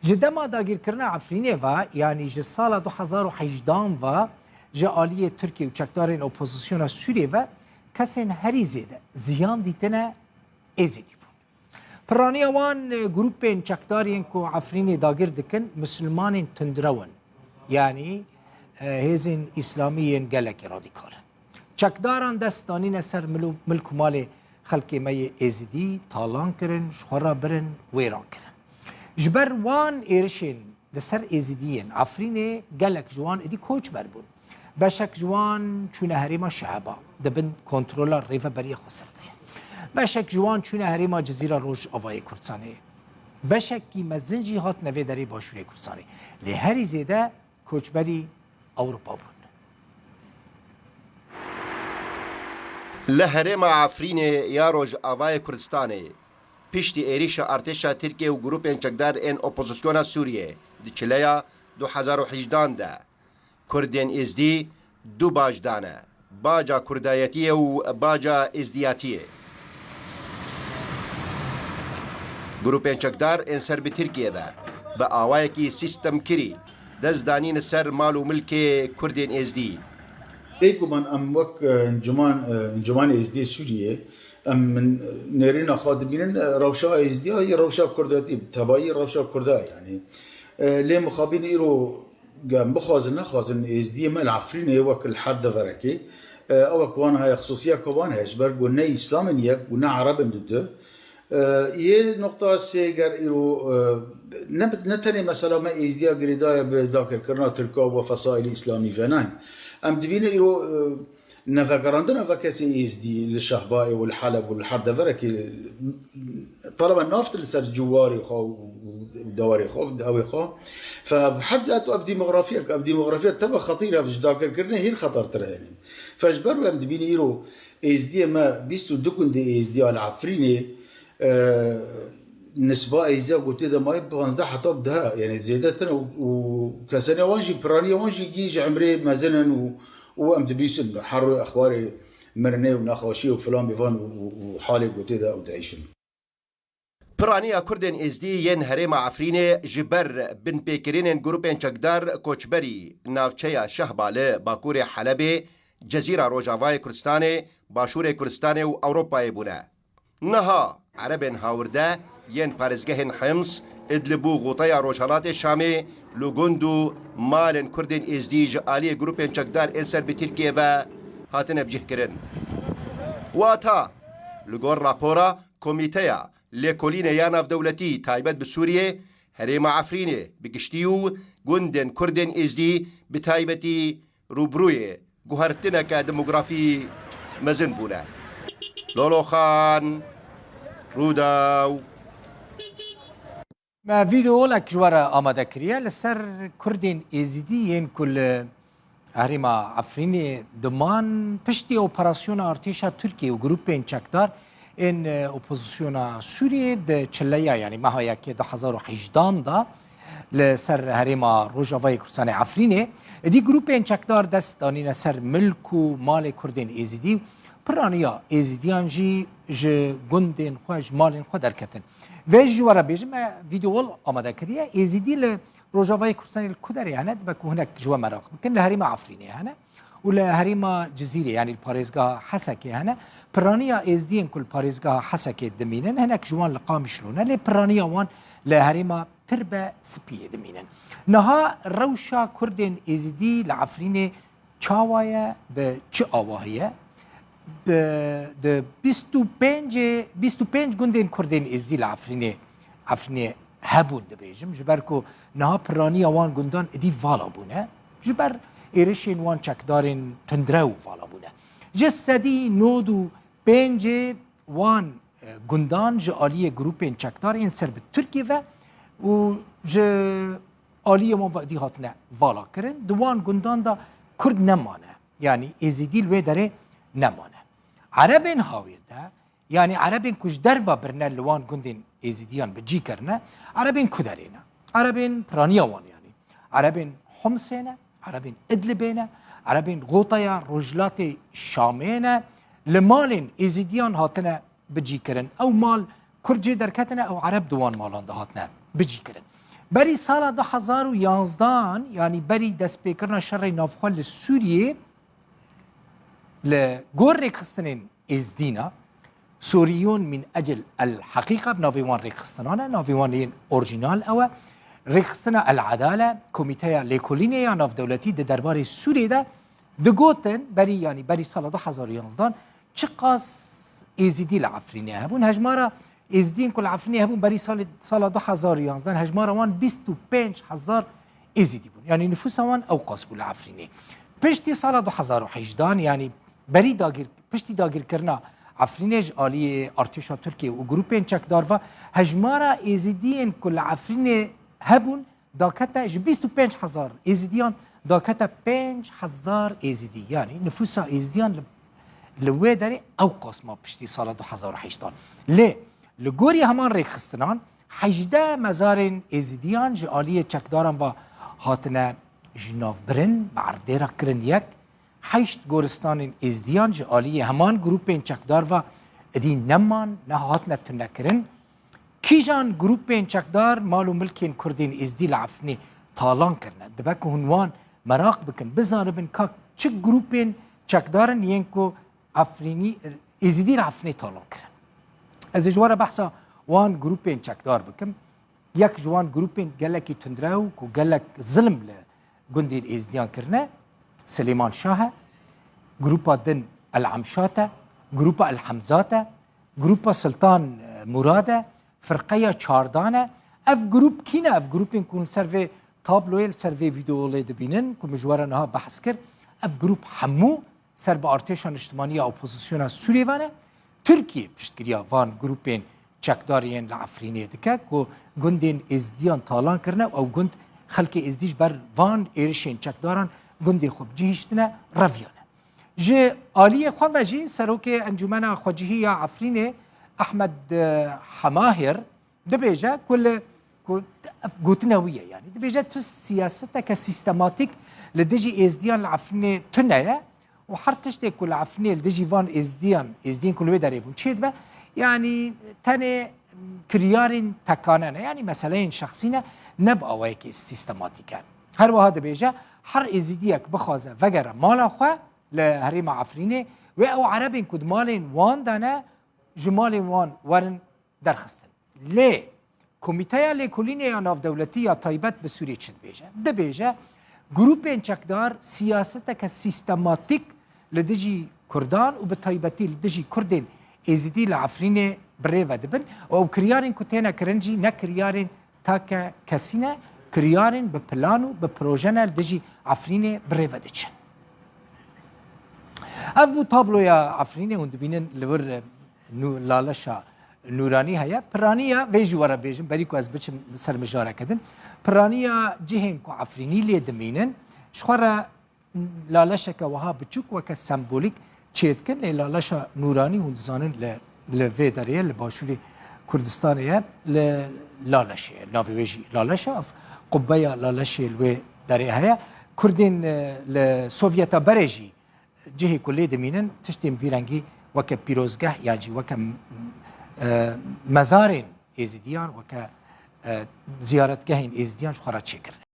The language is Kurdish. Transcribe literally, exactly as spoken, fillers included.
Ji dema dagirkirina Efrînê ve, yanî ji sala du hezar û hejdan ve, ji aliyê Tirkiye û çekdarên opozisyona Sûriyê ve kesên herî zêde ziyan dîtine Êzidî bûn. Piraniya wan, e, grûpên çekdar yên ku Efrînê dagir dikin, misilmanên tundrew in. Yanî, e, hêzên îslamî yên gelekî radîkal in. Çekdaran dest danîne ser mil û, milk û malê xelkê me yê Êzidî, talan kirin, ji xwe re birin, wêran kirin. Ji ber wan êrişên li ser Êzidiyên Efrînê gelek ji wan êdî koçber bûn. Beşek ji wan çûne herêma Şehba, di bin kontrola Rêveberiya Xweser de ye. Beşek ji wan çûne herêma Cizîra Rojavayê Kurdistanê. Beşekî mezin jî hatine vê derê Başûrê Kurdistanê. Lê herî zêde koçberî Ewropa bûn. Li herêma Efrînê ya Rojavayê Kurdistanê, piştî êrîşa artêşa Tirkiye û grûpên çekdar ên opozisyona Sûriyê di çileya du hezar û hejdan de, Kurdên Êzdî du bac dane, baca Kurdayetiyê û baca Êzdiyatiyê. Grûpên çekdar ên ser bi Tirkiye ve bi awayekî sîstemkirî dest danîne ser mal û milkê Kurdên Êzdî. Bêguman em wek, e, Encûman, e, Encûmanê Êzdiyê Sûriyê, em nêrîna xwe dibînin, e, rewşa Êzdiya yê rewşa Kurdatî, tebayî rewşa Kurda ye, yanî. E, lê mixabin îro, em bixwazin nexwazin, Êzdiyê me li Efrînê wek li her deverekê, e, ew wek wan heye, xisûsiyeke wan heye, ji ber ku ne Îslam in yek û ne Ereb in dudu. E, yê noqta sê ger îro, e, ne, ne tenê mesela me Êzdiya girêdaye bi dagirkirina Tirka û fesaîlî Îslamî ve, nayne. Em dibînin îro, e, nevegerandina ve kesê Êzdî li Şehbayê û li Heleb û li her deverekê, talebe naft li ser ciwarê xwe û dewarê xwe û dewê xwe. Fe bi hed zat ev demografiyek, ev demografiyek teva xetîr e, ji dagirkirinê hîn xetertir e, yanî. Fe ji ber wê em dibînin îro Êzdiyê me bîst û du gundê Êzdiya li Efrînê, e, nisba Êzdiya ku tê de mayî panzdeh heta bi deh, yanî zêde tune û, û keseniya wan jî, piraniya wan jî gî ji emrê mezin in û, û em dibîsin her roj exbarê mirinê û nexweşiyê û filan bêvan û, û, û halê ku tê de ew diêşin. Piraniya Kurdên Êzdî yên herêma Efrînê ji ber binpêkirinên grûpên çekdar koçberî navçeya Şehba li bakurê Helebê, Cezîra Rojavayê Kurdistanê, Başûrê Kurdistanê û Ewropayê bûne. Niha Erebên hawirde yên parêzgehên Hims, Idlib û Xûteya Rojhelatê Şamê li gund û malên Kurdên Êzdî ji aliyê grûpên çekdar ên ser bi Tirkiye ve hatine bicihkirin. Wata, li gor rapora Komîteya Lêkolînê ya Navdewletî taybet bi Sûriyê, herêma Efrînê bi giştî û gundên Kurdên Êzdî bi taybetî rûbirûyê guhertineke demografî mezin bûne. Loloxan, Rûdaw. Me vîdeolek ji we re amade kiriye li ser Kurdên Êzidî yên ku li herêma Efrînê diman, piştî operasyona artêşa Tirkiye û grûpên çekdar ên, e, opozisyona Sûriyê di çileya, yanî meha yekê du hezar û hejdan de, li ser herêma Rojavayê Kurdistanê Efrînê, êdî grûpên çekdar dest danîne ser milk û malê Kurdên Êzidî. Piraniya Êzidiyan jî ji gundên xwe, ji malên xwe derketin. Vê ji we re bêjim, me vîdeol amade kiriye. Êzidî li Rojavayê Kurdistanê li ku derê hene, dibe ku hinek ji we meraq bikin, li herêma Efrînê hene û li herêma Cizîrê, yanî li parêzgeha Hesekê hene. Piraniya Êzdiyên ku li parêzgeha Hesekê dimînin, hinek ji wan li Qamişlo ne, lê piraniya wan li herêma Tirbe Spiyê dimînin. Niha rewşa Kurdên Êzidî li Efrînê çawa ye, bi çi awahî ye? Bi, di bîst û pêncê, bîst û pênc gundên Kurdên Êzdî li Efrînê, Efrînê hebûn dibêjim. Ji ber ku niha piraniya wan gundan êdî vala bûne. Ji ber êrişên wan çekdarên tundrew vala bûne. Ji sedî nod û pêncê wan, e, gundan ji aliyê grûpên çekdar ên ser bi Tirkiyê ve û ji aliyê wan ve êdî hatine vala kirin. Di wan gundan de Kurd nemane. Yanî Êzidî li wê derê nemane. Erebên hawîr de, yanî Erebên ku ji derve birine li wan gundên Êzidiyan bi cî kirine, Erebên ku derê ne? Erebên piraniya wan yanî. Erebên Humsê ne, Erebên Idlibê ne, Erebên Xotaya Rojhilatê Şamê ne, li malên Êzidiyan hatine bicîkirin. Ew mal Kurd jê derketine, ew Ereb di wan malan de hatine bicîkirin. Berî sala du hezar û yanzdan, yanî berî destpêkirina şerê navxwe li Sûriyê, li gor rêkxistinên Êzdîna, Sûriyûn min Ecil El Heqîqa bi navê wan rêkxistinan e, navê wan yên orjînal ew e. Rêkxistina El Edale, Komîteya Lêkolînê ya Navdewletî di derbarê Sûriyê de digotin, berî, yanî berî sala du hezar û yanzdan çiqas Êzidî li Efrînê hebûn. Hejmara Êzidiyên ku li Efrînê hebûn berî salê, sala du hezar û yanzdan, hejmara wan bîst û pênc hezar Êzidî bûn. Yanî nifûsa wan ew qas bû li Efrînê. Piştî sala du hezar û hejdan, yanî berî dagir, piştî dagirkirina Efrînê ji aliyê artêşa Tirkiyê û grûpên çekdar ve, hejmara Êzidiyên ku li Efrînê hebûn, dakete ji bîst û pênc hezar Êzidiyan, dakete pênc hezar Êzidî. Yanî nifûsa Êzidiyan li, li wê derê ew qas ma piştî sala du hezar û hejdan. Lê li gorî heman rêkxistinan, hejdeh mezarên Êzidiyan ji aliyê çekdaran ve hatine ji nav birin, bi erdê re kirin yek. Heşt goristanên Êzidiyan ji aliyê heman grûpên çekdar ve idî neman, nehatine tunekirin. Kîjan grûpên çekdar mal û milkên Kurdên Êzdî li Efrînê talan kirine? Dibe ku hûn wan meraq bikin, bizanibin ka çi grûpên çekdar in yên ku Efrînî, Êzidî li Efrînê talan kirin. Ez ê ji we re behsa wan grûpên çekdar bikim. Yek ji wan grûpên gelekî tundrew ku gelek zilm li gundên Êzidiyan kirine, Silêman Şah e, grûpa din El Emşat e, grûpa El Hemzat e, grûpa Siltan, e, Murad e, firqeya Çardan e. Ev grûp kî ne? Ev grûpên ku hûn ser vê tabloyê, li ser vê vîdeoyê dibînin, ku min ji we re niha behs kir, ev grûp hemû ser bi artêşa niştimanî ya opozisyona Sûriyê ve ne. Tirkiye piştgiriya van grûpên çekdar yên li Efrînê dike ku gundên Êzdiyan talan kirine û ew gund xelkê Êzdî ji ber van êrişên çekdaran gundê xwe bicihiştine, reviyane. Ji aliyê xwe ve jî Serokê Encûmena Xwecihî ya Efrînê Ehmed, e, Hemahir dibêje ku li, ku ev gotina wî ye, yanî dibêje tu siyaseteke sîstematîk li dijî Êzdiyan li Efrînê tune ye û her tiştê ku li Efrînê li dijî van Êzdiyan, Êzdiyên ku li wê derê bûn çêdibe, yanî tenê kiryarên tekane ne, yanî meseleyên şexsî ne, ne bi awayekî sîstematîk e. Her wiha dibêje, her Êzidiyek bixwaze vegere mala xwe li herêma Efrînê, wê ew Erebên ku di malên wan de ne, ji malên wan werin derxistin. Lê Komîteya Lêkolînê ya Navdewletî ya taybet bi Sûriyê çi dibêje? Dibêje, grûpên çekdar siyaseteke sîstematîk li dijî Kurdan û bi taybetî li dijî Kurdên Êzidî li Efrînê bi rê ve dibin û ew kiryarên ku têne kirin jî ne kiryarên take kesî ne, kiryarên bi plan û bi proje ne li dijî Efrînê bi rê ve diçin. Ev bû tabloya Efrînê, hûn dibînin li wir, e, nû-, laleşa nûranî heye. Piraniya vê jî we re bêjim, berî ku ez biçim ser mijareke din. Piraniya cihên ku Efrînî lê dimînin, ji xwe re laleşeke wiha biçûk weke sembolîk çêdikin, lê laleşa nûranî hûn dizanin li, li vê derê ye, li başûrê Kurdistanê ye, li Laleşê ye. Navê wê jî Laleş e, ev qubbeya Laleşê li wê derê heye. Kurdên, e, li Sovyeta berê jî cihê ku lê dimînin, tiştên vî rengî weke pîrozgeh yan jî weke, e, mezarên Êzidiyan, weke, e, ziyaretgehên Êzidiyan ji xwe re çêkirine.